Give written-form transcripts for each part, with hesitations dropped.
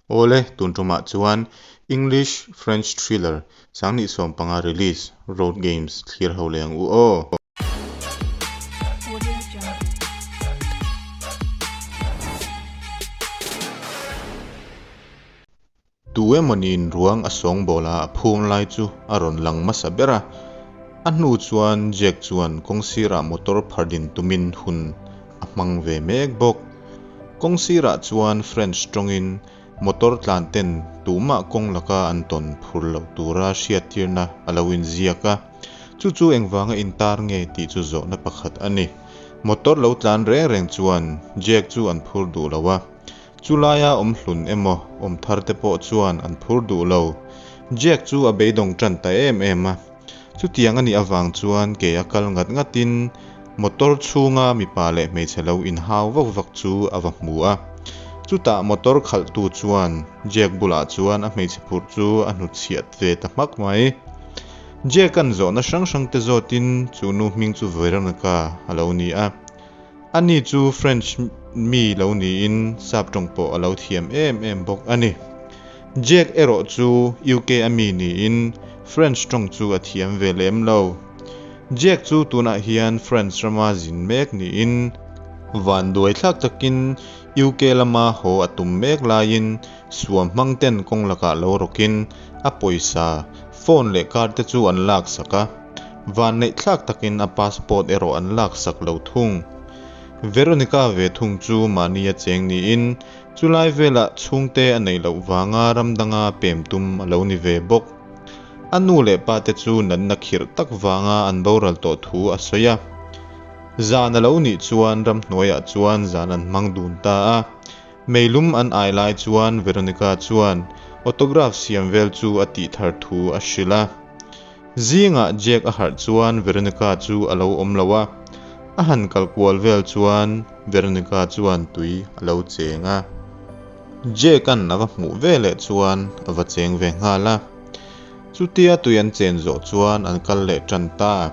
Awle, tun tumah chuan English French thriller 2015 release Road Games thlir ho leh ang u aw. Tu emawniin ruang a sawngbawl a a phum lai chu a rawn lang hmasa ber a. A hnu chuan Jack chuan kawng sirah motor phar din tumin hun a hmang ve mek bawk. Kawng sirah chuan French tawngin motor tlan ten tumah kawng laka an tawn phur loh tura hriattirna a lo inziak a. Chu chu engvanga intar nge tih chu zawhna pakhat a ni. Motor lo tlan reng reng chuan Jack chu an phur duh lo a. Chu laia awm hlun emaw awm thar te pawh chuan an phur duh lo. Jack chu a beidawng tan ta em em a. Chutiang a nih avang chuan ke a kal ngat ngatin motor chhunga mipa leh hmeichhe lo inhau vak vak chu a va hmu a. Chutah motor khalhtu chuan Jack bulah chuan a hmeichhe phurh chu a hnutchhiat ve ta hmak mai. Jack-a'n zawhna hrang hrang te zawtin chu nu hming chu Veronica a lo ni a. Ani chu French mi lo niin sap tawng pawh a lo thiam em em bawk a ni. Jack erawh chu UK a mi niin French tawng chu a thiam ve lem lo. Jack chu tunah hian France rama zin mek niin vanduai thlak takin UK lama haw a tum mek laiin suam hmang ten kawng lakah lo rawkin a pawisa, phone leh card te chu an laksak a. Vanneih thlak takin a passport erawh an laksak lo thung. Veronica ve thung chu mahni a cheng niin chulai velah chhungte a neih loh vanga ram danga pem tum a lo ni ve bawk. A nu leh pa te chu natna khirh tak vanga an boral tawh thu a sawi a. Zan a lo nih chuan ramhnuaiah chuan zan an hmang dun ta a. Meilum an ai lai chuan Veronica chuan autograph siam vel chu a tih thar thu a hrilh a. Zingah Jack a harh chuan Veronica chu a lo awm lo a, a han kal kual vel chuan Veronica chuan tui a lo cheng a. Jack-a'n a va hmuh ve leh chuan a va cheng ve nghal a. Chutia tui an chen zawh chuan an kal leh tan ta.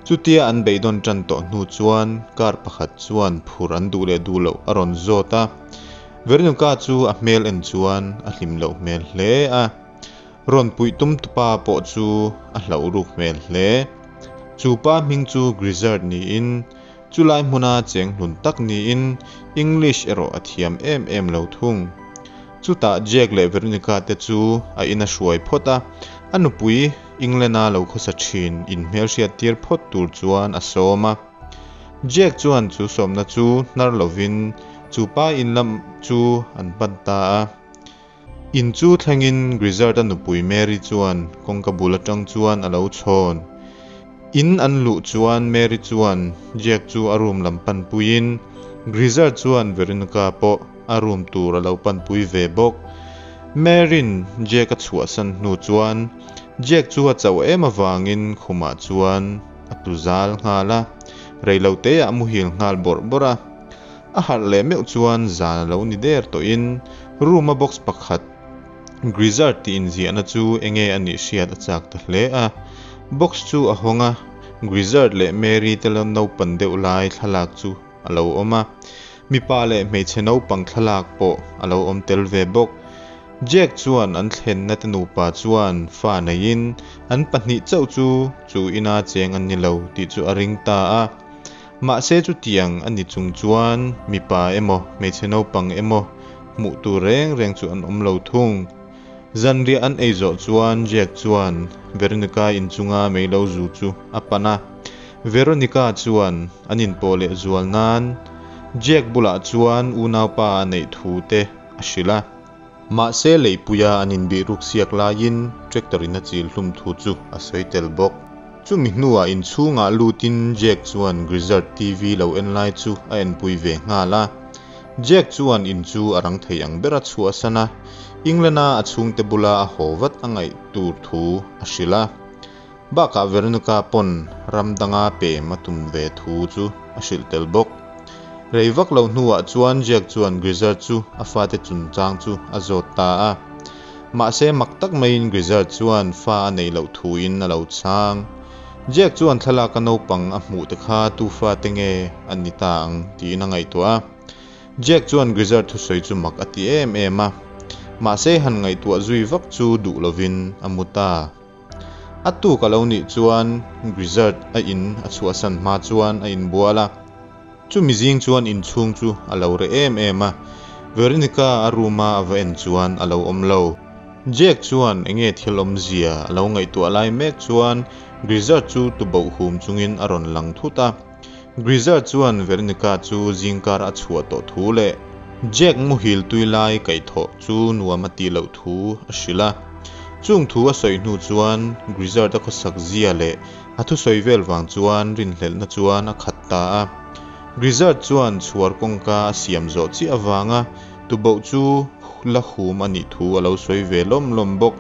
Chutia an beidawn tan tawh hnu chuan car pakhat chuan phur an duh leh duh loh a rawn zawt a. Veronica chu a hmel en chuan a hlim loh hmel hle a. Rawn puih tum tupa pawh chu a hlauh ruk hmel hle. Chu pa hming chu Grizzard niin, chulai hmuna cheng hlun tak niin English erawh a thiam em em lo thung. Chutah Jack leh Veronica te chu a in a hruai phawt a, a nupui England-a lo khawsa thin inhmelhriat tir phawt tur chuan a sawm a. Jack chuan chu sawmna chu hnar lovin chu pa in lam chu an pan ta a. In chu thlengin Grizzard-a nupui Mary chuan kawngka bul atang chuan a lo chhawn. In an luh chuan Mary chuan Jack chu a room lam panpuiin Grizzard chuan Veronica pawh a room tur a lo panpui ve bawk. Mary'n Jack a chhuahsan hnu chuan Jack chu a chauh em avangin khumah chuan a tlu zal nghal a, reiloteah a muhil nghal bawrh bawrh a. A harh leh meuh chuan zan a lo ni der tawhin room a box pakhat Grizzard tih inziahna chu enge a nih hriat a chak ta hle a. Box chu a hawng a, Grizzard leh Mary te la naupan deuh lai thlalak chu a lo awm a. Mipa leh hmeichhe naupang thlalak pawh a lo awm tel ve bawk. Jack chuan an thlenna te nupa chuan fa neiin an pahnih chauh chu chu ina cheng an ni lo tih chu a ring ta a. Mahse chutiang a ni chung chuan mipa emaw hmeichhe naupang emaw hmuh tur reng reng chu an awm lo thung. Zanriah an ei zawh chuan Jack chuan Veronica inchunga mei lo zu chu a pan a. Veronica chuan an inpawh leh zual nan Jack bulah chuan unaupa a neih thu te a hrilh a. Mahse leipuia an inbih ruk siak laiin tractor in a chil hlum thu chu a sawi tel bawk. Chumi hnuah inchhungah lutin Jack chuan Grizzard TV lo en lai chu a enpui ve nghal a. Jack chuan in chu a rang thei ang ber a chhuahsan a, England-a a chhungte bula a haw vat a ngaih tur thu a hrilh a. Bakah Veronica pawn ram danga pem a tum ve thu chu a hrilh tel bawk. Rei vak lo hnuah chuan Jack chuan Grizzard chu a fate chungchang chu a zawt ta a. Mahse mak tak maiin Grizzard chuan fa a neih loh thuin a lo chhang. Jack chuan thlalaka naupang a hmuh te kha tu fate nge an ni ta ang tiin a ngaihtuah a. Jack chuan Grizzard thusawi chu mak a ti em em a. Mahse han ngaihtuah zui vak chu duh lovin a mu ta. A tuk a lo nih chuan Grizzard a in a chhuahsan hma chuan a inbual a. Chumi zing chuan inchhung chu a lo reh em em a, Veronica a room a a va en chuan a lo awm lo. Jack chuan enge thil awmzia a lo ngaihtuah lai mek chuan Grizzard chu tuboh hum chungin a rawn lang thut a. Grizzard chuan Veronica chu zingkar a chhuah tawh thu leh Jack muhil tui lai kaihthawh chu nuam a tih loh thu a hrilh a. Chung thu a sawi hnu chuan Grizzard a khawsak zia leh A thusawi vel vang chuan rinhlelhna chuan a khat ta a. Grizzard chuan chhuar kawngka a siam zawh chiah avanga tuboh chu la hum a nih thu a lo sawi ve lawm lawm bawk.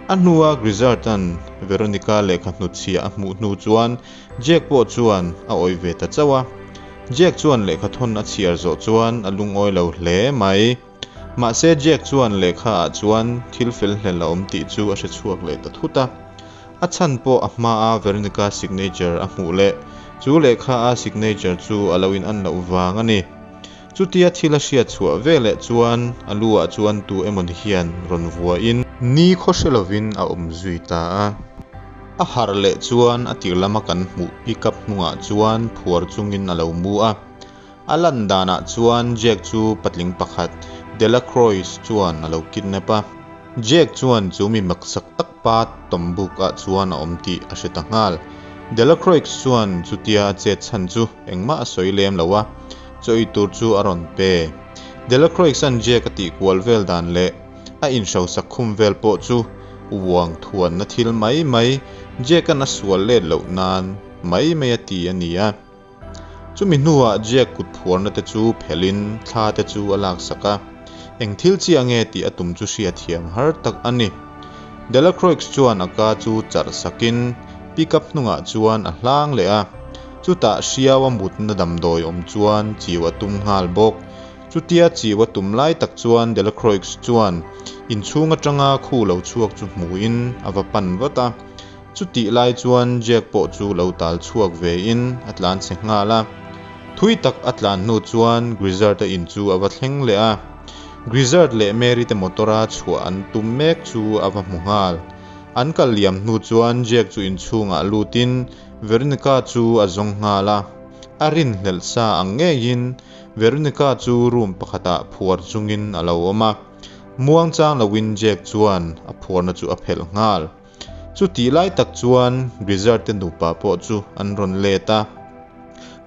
A hnua Grizzard-a'n Veronica lehkha hnutchhiah a hmuh hnu chuan Jack pawh chuan a awih ve ta chauh a. Jack chuan lehkha thawn a chhiar zawh chuan a lungawi lo hle mai. Mahse Jack chuan lehkha ah chuan thil fel hlel a awm tih chu a hre chhuak leh ta thut a. A chhan pawh a hma a Veronica signature a hmuh leh chu lehkha a signature chu a lo in an loh vang a ni. Chutia thil a hriat chhuah ve leh chuan a lu ah chuan tu emawni hian rawn vua in. Ni khaw hre lovin a awm zui ta a. A harh leh chuan a tir lama kan hmuh pickup hnungah chuan phuar chungin a lo mu a. A lan danah chuan Jack chu patling pakhat, Delacroix chuan a lo kidnap a. Jack chuan chu mi maksak tak pa tawmbuk ah chuan a awm tih a hre ta nghal. Delacroix chuan chutia a chet chhan chu engmah a sawi lem lo a, chaw ei tur chu a rawn pe. Delacroix-a'n Jack a tih kual vel dan leh a inhrosak khum vel pawh chu uang thuanna thil mai mai Jack-a'n a sual let loh nan mai mai a ti a ni a. Chumi hnuah Jack kut phuarna te chu phelhin thla te chu a laksak a, eng thil chiah nge tih a tum chu hriatthiam har tak a ni. Delacroix chuan a ka chu charh sakin pickup hnungah chuan a hlang leh a, chutah hriau a mutna damdawi awm chuan chiu a tum nghal bawk. Chutia chiu a tum lai tak chuan Delacroix chuan inchhung atanga khu lo chhuak chu hmuhin a va pan vat a. Chutih lai chuan Jack pawh chu lo tal chhuak ve in a tlan chhe nghal a. Thui tak a tlan hnu chuan Grizzard a in chu a va thleng leh a. Grizzard leh Mary te motor a chhuah an tum mek chu a va hmu nghal. An kal liam hnu chuan Jack chu inchhungah lut in Veronica chu a zawng nghal a. A rinhlelh sa ang ngeiin Veronica chu room pakhatah phuar chungin a lo awm a. Muangchang loin Jack chuan a phuarna chu a phelh nghal. Chutih lai tak chuan Grizzard te nupa pawh chu an rawn let a,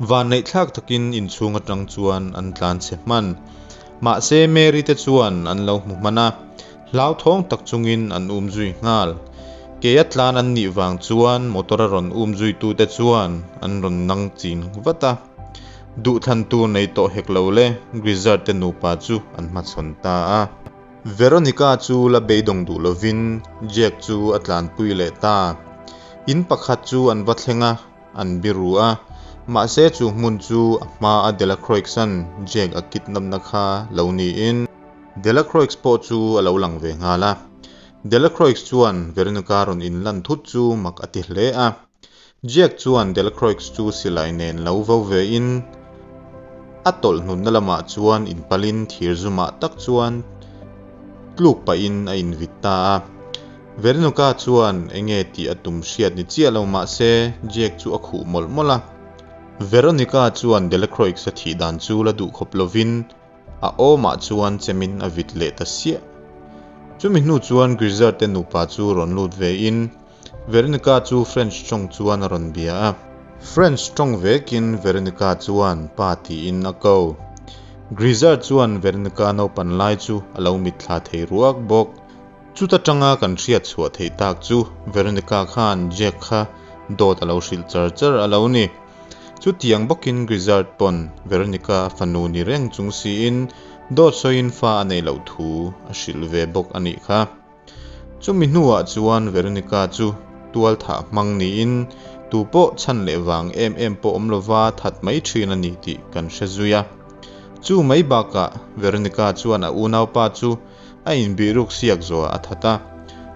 vanneihthlak takin inchhung atang chuan an tlan chhe hman. Mahse Mary te chuan an lo hmu hman a, hlauthawng tak chungin an um zui nghal. Kei a tlan an nih vang chuan motor a rawn um zuitute chuan an rawn nang chin vat a. Duhthlan tur nei tawh hek lo le Grizzard te nupa chu an hmachhawn ta a. Veronica chu la beidawng duh lovin Jack chu a tlanpui leh ta. In pakhat chu an va thleng a, an biru a. Mahse chu hmun chu a hma a Delacroix-a'n Jack a kidnap-na kha lo niin. Delacroix pawh chu a lo lang ve nghal a. Delacroix chuan Veronica rawn inlan thut chu mak a ti hle a. Jack chuan Delacroix chu silai nen lo vo ve in a tawlh hnunna lamah chuan inpalin thir zumah tak chuan tluk pahin a invit ta a. Veronica chuan enge tih a tum hriat ni chiah lo mah se Jack chu a khuh mawlh mawlh a. Veronica chuan Delacroix a thih dan chu la duh khawp lovin A awmah chuan chemin a vit leh ta siah. Chumi hnu chuan Grizzard te nupa chu rawn lut ve in Veronica chu French tawng chuan a rawn bia a. French tawng vekin Veronica chuan pa tiin a ko. Grizzard chuan Veronica naupan lai chu a lo mitthla thei ruak bawk. Chuta tanga kan hriat chhuah theih tak chu Veronica khan Jack kha dawt a lo hrilh char char a lo ni. Chutiang bawkin Grizzard pawn Veronica a fanu ni reng chung siin dawt sawiin fa a neih loh thu a hrilh ve bawk a nih kha. Chumi hnuah chuan Veronica chu tual thah hmang niin tu pawh chhan leh vang em em pawh awm lova that mai thin a ni tih kan hre zui a. Chu mai bakah Veronica chuan a unaupa chu a inbihruk siak zawhah a that a.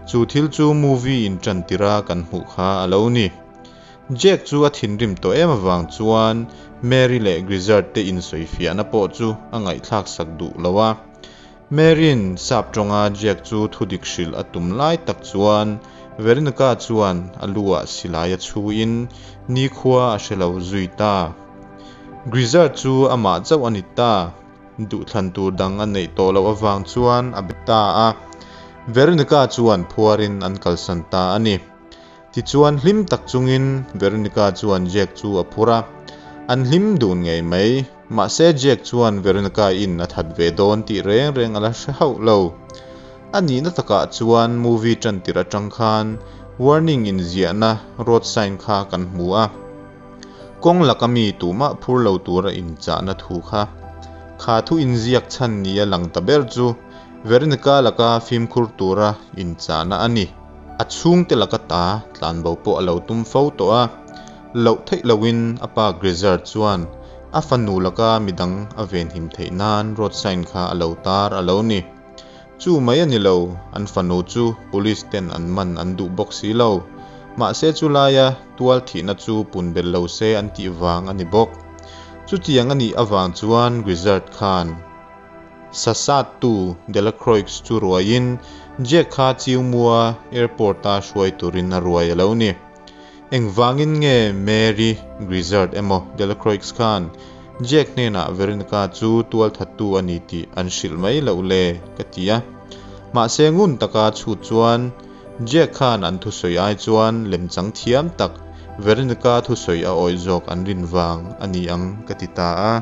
Chu thil chu movie inṭan tirha kan hmuh kha a lo ni. Jack chu a thinrim tawh em avang chuan Mary leh Grizzard te insawifiahna pawh chu a ngaihthlak sak duh lo a. Mary'n sap tawnga Jack chu thudik hrilh a tum lai tak chuan Veronica chuan a lu ah silai a chhu in nikhua a hre lo zui ta. Grizzard chu amah chauh a ni ta. Duhthlan tur dang a neih tawh loh avang chuan a be ta a. Veronica chuan phuarin an kalsan ta a ni. Tichuan hlim tak chungin Veronica chuan Jack chu a phur a, an hlim dun ngei mai. Mahse Jack chuan Veronica in a that ve dawn tih reng reng a la hre hauh lo. A nihna takah chuan movie tan tirh atang khan warning inziahna road sign kha kan hmu a. Kawng laka mi tumah phur lo tura inchahna thu kha. Kha thu inziak chhan nia lang ta ber chu Veronica laka fimkhur tura inchahna a ni. A chhungte laka ta tlanbo pawh a lo tum fo tawh a, loh theih loin a pa Grizzard chuan a fanu laka midang a venhim theih nan road sign kha a lo tar a lo ni. Chu mai a ni lo, an fanu chu police ten an man an duh bawk si lo. Mahse chu laia tual thihna chu pun belh lo se an tih vang a ni bawk. Chutiang a nih avang chuan Grizzard khan Sasattu Delacroix chu ruaiin Jack kha Chiumua Airport-a hruai turin a ruai a lo ni. Engvangin nge Mary Grizzard emaw Delacroix khan Jack hnenah Veronica chu tualthattu a ni tih an hrilh mai loh le? ka ti a. Mahse ngun taka chhut chuan Jack khan an thusawi ai chuan lemchang thiam tak Veronica thusawi a awih zawk an rin vang a ni ang ka ti ta a.